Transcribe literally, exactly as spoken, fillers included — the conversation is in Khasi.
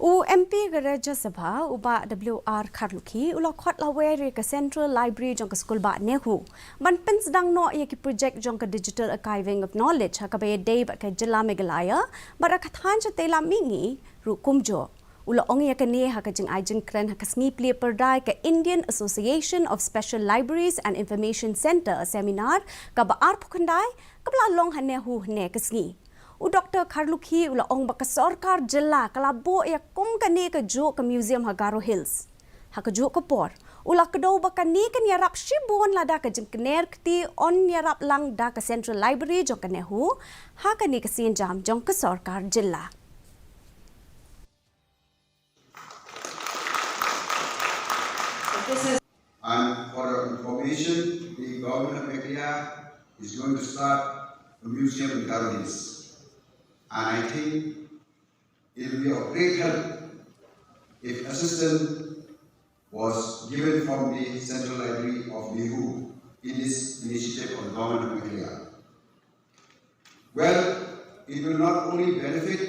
U M P ka Rajya Sabha, u Bah W R Kharlukhi, u la khot lawei ïa ka Central Library jong ka Skulbah NEHU ban pynsdang noh ïa ki project jong ka Digital Archiving of Knowledge ha kaba ïadei bad ka jylla Meghalaya bad ha ka thaiñ shatei lam mihngi ruh kumjuh. U la ong ïa kane ha ka jingai jingkren ha ka sngi plie pyrda ïa ka Indian Association of Special Libraries and Information Centre seminar kaba arphew khyndai kaba la long ha NEHU hynne ka sngi. U Doctor Kharlukhi u la ong ba ka sorkar jylla ka la buh ïa kum kane kajuh ka museum ha Garo Hills. Ha kajuh ka por, u la kdew ba kane kan ïarap shibun lada ka jingkner kti yn ïarap lang da ka Central Library jong ka NEHU ha kane ka sienjam jong ka sorkar jylla. And for your information, the government of Meghalaya is going to start a museum in Garo Hills. And I think it will be of great help if assistance was given from the Central Library of NEHU in this initiative of the government of Meghalaya. Well, it will not only benefit